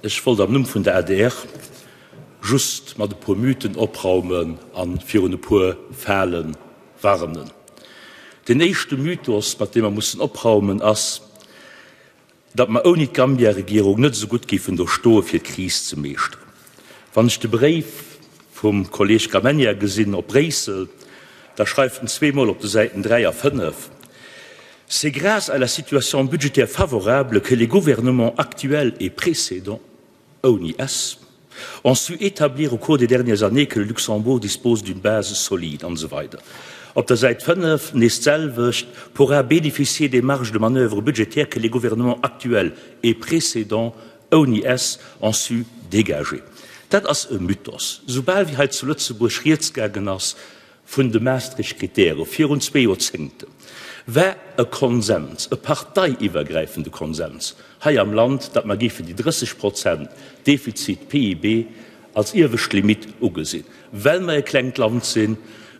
Ech wollt am Numm vun der adr just mat e puer Mythen opraumen a virun e puer Fale warnen. Deen éischte Mythos, mat deem mer mussen opraumen, ass, datt mer ouni d'Gambia-Regierung net esou gutt géifen do stoe fir d'Kris ze meeschteren. Wann ech de Bréif vum Kolleg Gramegna gesinn op Bréissel, da schreift en zweemol op de Säiten 3 a 5, C'est grâce à la situation budgétaire favorable que les gouvernements actuels et précédents, ouni s, ont su établir au cours des dernières années que le Luxembourg dispose d'une base solide, an esou weider. Op der Säit 5 nees d'selwecht, pourra bénéficier des marges de manoeuvre budgétaires que les gouvernements actuels et précédents, ouni s, ont su dégager. Dat ass e Mythos. Soubal wéi hei zu Lëtzebuerg rieds gaangen ass vun de Maastricht-Kritäre virun zwee Joerzéngten, war e Konsens, e parteiiwwergräifende Konsens hei am Land, datt mer géifen déi 30 Prozent Defizit PIB als iewescht Limitt ugesinn. Well mer e klengt Land sinn,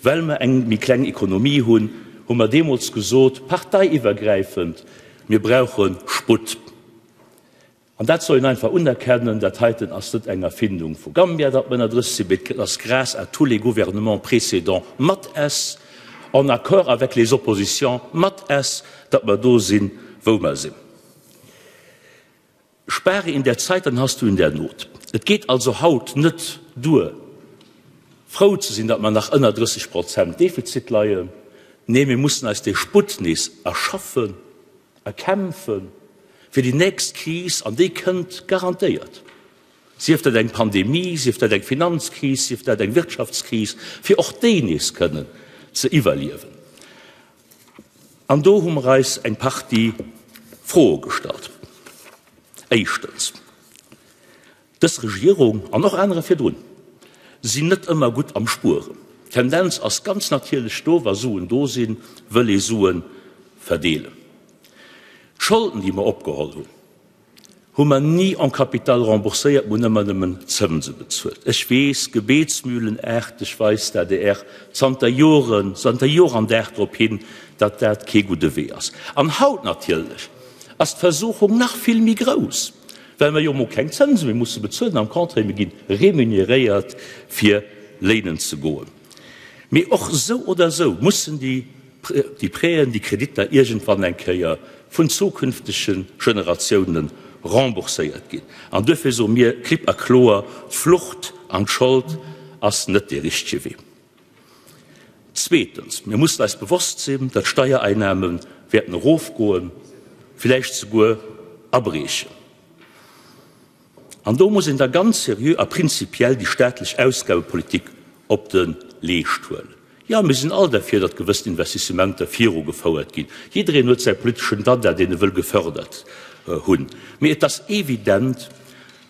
well mer eng méi kleng Ekonomie hunn, hu mer deemools gesot, parteiiwwergräifend, Mir brauche Sputt. An dat soll een einfach unerkennen, dat heiten ass net eng Erfindung vu Gambia, datt mer ënner 30 sinn, mee et ass grâce à tous les gouvernements précédents mat s, en accord avec les oppositions mat s, datt mer do sinn, wou mer sinn. Spare in der Zeit, dann hast du in der Not. Et geet also haut net duer, frou ze sinn, datt mer nach ënner 30 Prozent Defizit leien. Nee, mir mussen eis dee Sputt nees erschaffen. Erkämpfen fir déi nächst Kris, an déi kënnt garantéiert, sief dat eng Pandemie, sief dat eng Finanzkris, sief dat eng Wirtschaftskris, fir och déi nees kënnen ze iwwerliewen. An do hu mer eis eng Partie Froe gestallt. Éischtens. Dës Regierung, an och anerer virdrun, sinn net ëmmer gutt am Spueren. D'Tendenz ass ganz natierlech do, wa Suen do sinn, wëll ee Sue verdeelen. D'Scholden, déi mer opgeholl hunn, hu mer ni en capital rembourséiert, mer hunn ëmmer nëmmen Zënse bezuelt. Ech weess, gebetsmühlenaarteg weist d'ADR zanter Joren, zanter Jor an Dag drop hin, datt dat kee gudde Wee ass. An haut natierlech ass d'Versuchung nach vill méi grouss. Well mer jo emol keng Zënse méi musse bezuelen, am Contraire, mir gi remuneréiert fir léinen ze goen. Mee och esou oder esou mussen déi Prêten, déi Kreditter iergendwann eng Kéier vun zukünftege Generatioune rembourséiert ginn. An duerfir soe mir klipp a kloer, D'Flucht an d'Schold ass net dee richtege Wee. Zweetens, mir mussen eis bewosst sinn, datt d'Steiereinnahme wäerten erofgoen, villäicht souguer abriechen. An do muss een da ganz seriö a prinzipiell déi staatlech Ausgabepolitik op de Leescht huelen. Jo, mir sinn all derfir, datt gewëssen Investissementer virugefouert ginn. Jiddereen huet säi politeschen Dada, deen e wëll gefördert hunn. Mee et ass evident,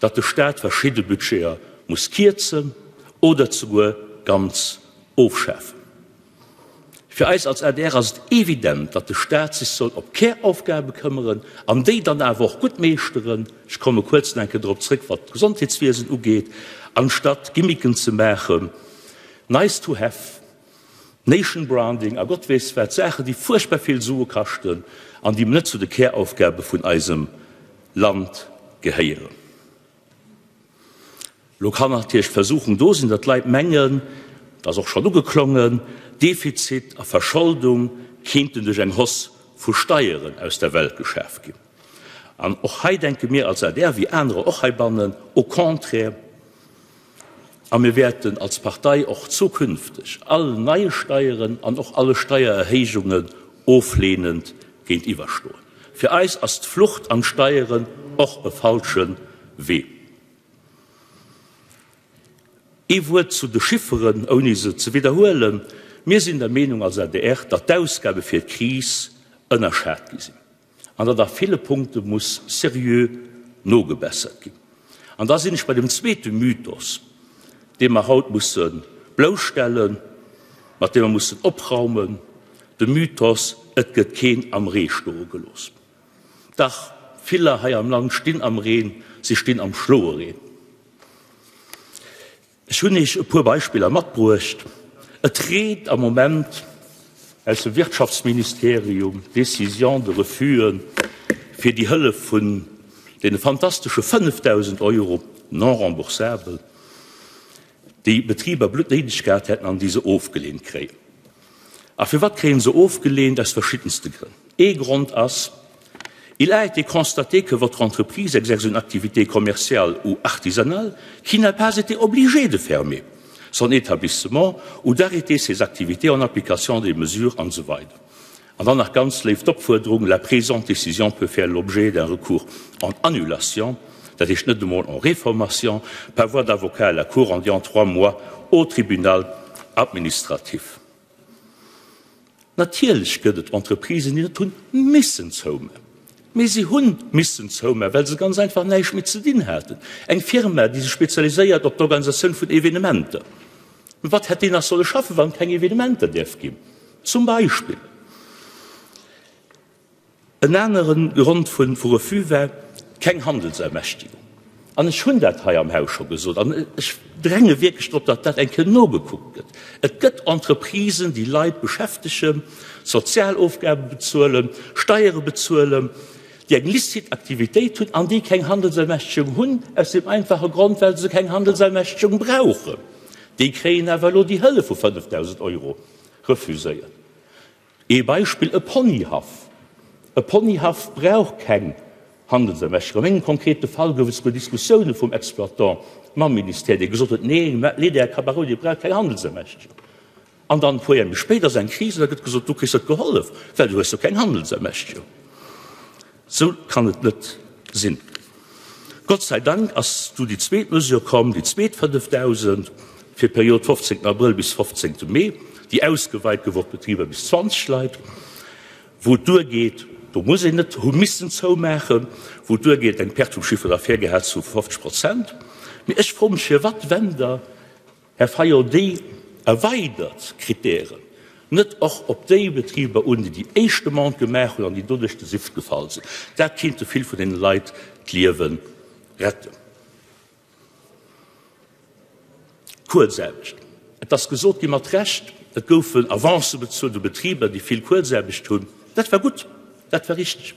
datt de Staat verschidde Budgeter muss kierzen oder zeguer ganz ofschafen. Fir eis als adr ass et evident, datt de Staat sech soll op d'Käraufgabe këmmeren an déi dann awer och gutt meeschteren, ech komme kuerz nach eng Kéier drop zrëck, wat d'Gesondheetswiesen ugeet, anstatt Gimmicken ze maachen, nice to have, Nation Branding a Gott weess wat, Saachen, déi fuerchtbar vill Sue kaschten an déi net zu de Käraufgabe vun eisem Land gehéieren. Elo kann natierlech d'Versuchung do sinn, datt d'Leit mengen, et ass och schonn ugeklongen, Defizit a Verscholdung kéinten duerch eng Hausse vu Steieren aus der Welt geschaf ginn. An och hei denke mir als adr, wéi anerer och heibannen, au contraire, a mir wäerten als Partei och zukünfteg all neie Steieren an och alle Steiererhéijungen oflehnend géintiwwerstoen. Fir eis ass d'Flucht an d'Steieren och e falsche Wee. Ee Wuert zu de Chifferen, ouni se ze widderhuelen, Mir sinn der Meenung als adr, datt d'Ausgabe fir d'Kris ënnerschat gi sinn an datt a ville Punkte muss seriö nogebessert ginn. An da sinn ech bei dem zweete Mythos, dee mer haut musse blousstellen, mat deem mer mussen opraumen, de Mythos, et gëtt keen am Ree stoe gelooss. Dach, viller hei am Land stinn am Reen, si stinn am schloe Reen. Ech hunn Iech e puer Beispiller matbruecht. Et reent am Moment aus dem Wirtschaftsministerium Décisions de refus'en fir déi Hëllef vun. Deene fantastesche 5.000 Euro, non remboursabel, déi Betriber bluttnéideg gehat hätten an déi se ofgeleent kréien. A firwat kréie se ofgeleent? Aus verschiddenste Grënn. Ee Grond ass, Il a été constaté que votre entreprise exerce une activité commerciale ou artisanale qui n'a pas été obligée de fermer son établissement ou d'arrêter ses activités en application des mesures an esou weider. An dann nach ganz léif d'Opfuerderung, La présente décision peut faire l'objet d'un recours en annulation, dat heescht net emol en réformation, par voie d'avocat à la Cour endéans trois mois au tribunal administratif. Natierlech gëtt et Entreprisen, déi net hunn missen zouman. Mee si hunn missen zouman, well se ganz einfach näischt méi ze dinn haten. Eng Firma, déi sech spezialiséiert op d'Organisatioun vun Evenementer, wat hätt déi nach solle schaffen, wann et keng Evenementer däerf ginn? Zum Beispill. En anere Grond vu Refus war keng Handelsermächtigung. An ech hunn dat hei am Haus scho gesot an ech dränge wierklech drop, datt dat eng Kéier nogekuckt gëtt. Et gëtt Entreprisen, déi Leit beschäftegen, Sozialofgabe bezuelen, Steiere bezuelen, déi eng licite Aktivitéit hunn an déi keng Handelsermächtegung hunn, aus deem einfache Grond, well se keng Handelsermächtegung brauchen. Déi kréien awer elo déi Hëllef vu 5.000 Euro refuséiert. Ee Beispill, e Ponyhaff. E Ponyhaff brauch keng Handelsermächtigung. A mengem konkrete Fall gouf et souguer Diskussioune vum Exploitant mam Ministère, dee gesot huet, Nee, leet Är Cabareten, Dir braucht keng Handelsermächtigung. An dann e puer Joer méi spéit ass eng Kris an da gëtt gesot, Du kriss net gehollef, well du hues jo keng Handelsermächtigung. Sou kann et net sinn. Gott sei Dank ass du déi zweet Mesure komm, déi zweet 5.000 fir d'Period 15 Abrëll bis 15 Mee, déi ausgeweit gouf op Betriber bis 20 Leit, wou et duergeet, do muss een net hu missen zoumaachen, wou et duergeet, eng Perte vum Chiffre d'affaires gehat ze hu vu 50 Prozent. Mee ech froe mech, firwat wennt Der Här Fayot, déi erweidert Kritären net och op déi Betriber un, déi déi éischt Demande gemaach hunn an déi doduerch de Sift gefall sinn. Dat kéint de vill vun deene Leit d'Liewe retten. Kuerzaarbecht, Et ass gesot gi mat Recht, et goufen Avancë bezuelt u Betriber, déi vill Kuerzaarbecht hunn. Dat war gutt, dat war richteg.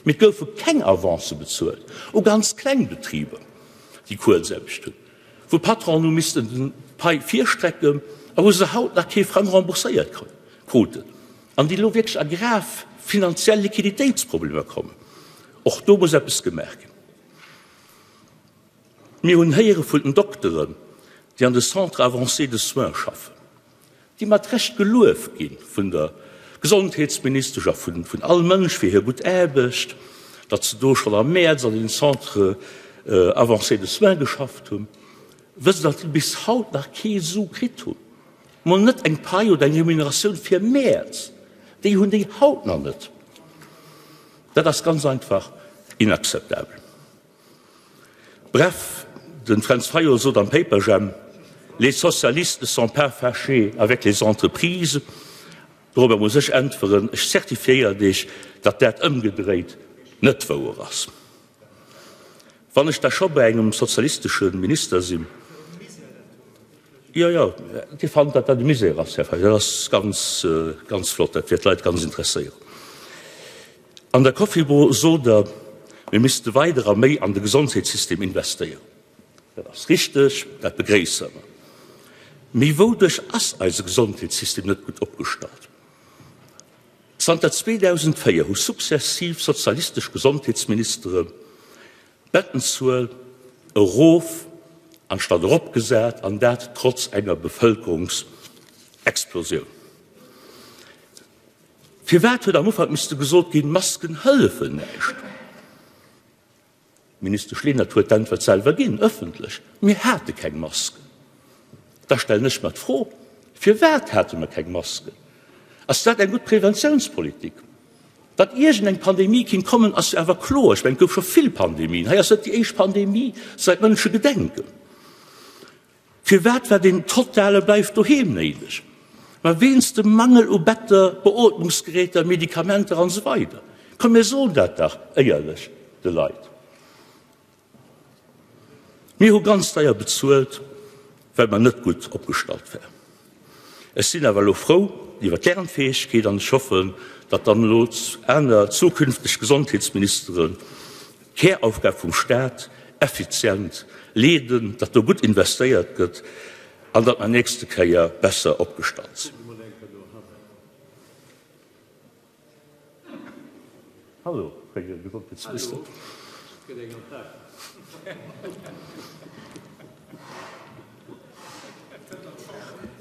Mee et goufe keng Avancë bezuelt u ganz kleng Betriber, déi Kuerzaarbecht hunn. wou d'Patronen hu missten den Pai virstrecken a wou se haut nach kee Frang rembourséiert kruten an déi elo wierklech a grav finanziell Liquiditéitsproblemer kommen. Och do muss eppes gemaach ginn. Mir hunn héiere vun den Dokteren, déi an de Centres avancés de soins schaffen, déi mat Recht gelueft gi vun der Gesondheetsministesch a vun all Mënsch fir hir gutt Aarbecht, datt se do schonn am Mäerz an den Centres avancés de soins geschafft hunn, wësst Der, datt déi bis haut nach kee Su kritt hunn, mol net eng Pai oder eng Remuneratioun fir Mäerz, déi hunn déi haut nach net. Dat ass ganz einfach inakzeptabel. Bref, den Fränz Fayot sot am Paperjam, Les socialistes ne sont pas fâchés avec les entreprises. Dorobber muss ech äntweren, Ech zertifiéieren Iech, datt dat ëmgedréit net wouer ass. Wann ech da scho bei engem sozialistesche Minister sinn. Jo, jo, Dir fannt, datt dat e Misär ass, Här Fayot. Dat ass ganz, ganz flott, dat wäert d'Leit ganz interesséieren. An der Cofibu sot Der, mir misste weider a méi an de Gesondheetssystem investéieren. Dat ass richteg, dat begréisse mer. Mee wouduerch ass eise Gesondheetssystem net gutt opgestallt? Zanter 2004 hu sukzessiv sozialistesch Gesondheetsministere d'Bettenzuel erof anstatt eropgesat, an dat trotz enger Bevëlkerungsexplosioun. Firwat huet am Ufank misste gesot ginn, Masken hëllefen näischt? D'Ministesch Lenert huet d'Äntwert selwer ginn, ëffentlech, Mir hate keng Masken. Da stellen ech mer d'Fro, Firwat hate mer keng Masken? Ass dat eng gutt Preventiounspolitik? Datt iergendeng Pandemie kinnt kommen, ass jo awer kloer. Ech mengen, et gouf scho vill Pandemien. Hei ass net déi éischt Pandemie säit Mënschegedenken. Firwat war deen totale Bleif doheem néideg? Ma wéinst dem Mangel u Better, Beootmungsgeräter, Medikamenter an esou weider. Komm mir soen dat dach éierlech de Leit. Mir hu ganz deier bezuelt, well mer net gutt opgestallt waren. Ech sinn awer elo frou iwwer d'Lernfäegkeet an ech hoffen, datt dann elo aner zukünfteg Gesondheetsministere. D'Käraufgab vum Staat effizient leeden, datt do gutt investéiert gëtt an datt mer nächste Kéier besser opgestallt sinn. Hallo, Här Gesondheetsminister.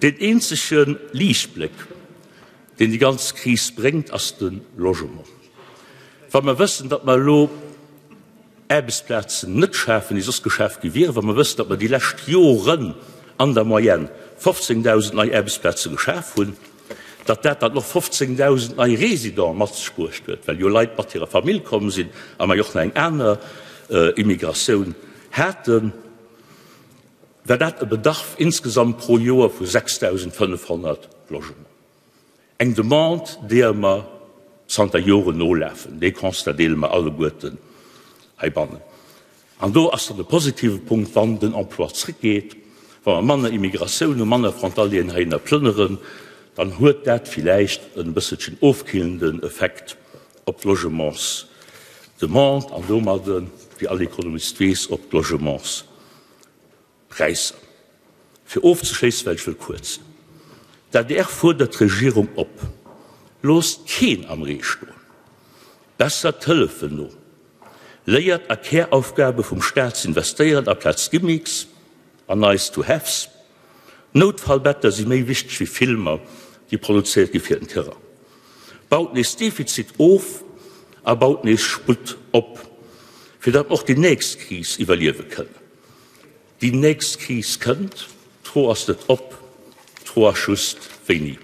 Deen eenzege Liichtbléck, deen déi ganz Kris bréngt, ass de Logement. Wa mer wëssen, datt mer elo Aarbechtsplazen net schafen, déi soss geschaf gi wieren, wa mer wëssen, datt mer déi lescht Joren an der Moyenne 15.000 nei Aarbechtsplaze geschaf hunn, datt dat dann och 15.000 nei Résidents mat sech bruecht huet, well jo Leit mat hirer Famill komm sinn a mer jo och nach eng aner Immigratioun haten, war dat e Bedarf insgesamt pro Joer vu 6.500 Logements. Eng Demande, deeër mer zanter Joren nolafen. Dee Constat deele mer alleguerten heibannen. An do ass dann de positive Punkt, wann den Emploi zrëckgeet, wa mer manner Immigratioun hunn, manner Frontalieren heihinner plënneren, dann huet dat villäicht en bësselchen ofkillenden Effekt op d'Logementsdemande an domadden, wéi all Ekonomist weess, op d'Logementspräisser. Fir ofzeschléissen, well ech wëll kuerz sinn, D'adr fuerdert d'Regierung op, Loosst keen am Ree stoen, bessert d'Hëllefen no, léiert a Käraufgabe vum Staat z'investéieren aplaz Gimmicks an Nice-to-haves. Noutfallbetter si méi wichteg wéi Filmer, déi produzéiert gi fir den Terrain. Baut nees Defizit of a baut nees Sputt op, fir datt mer och déi nächst Kris iwwerliewe kënnen. Déi nächst Kris kënnt, d'Fro ass net ob, d'Fro ass just wéini.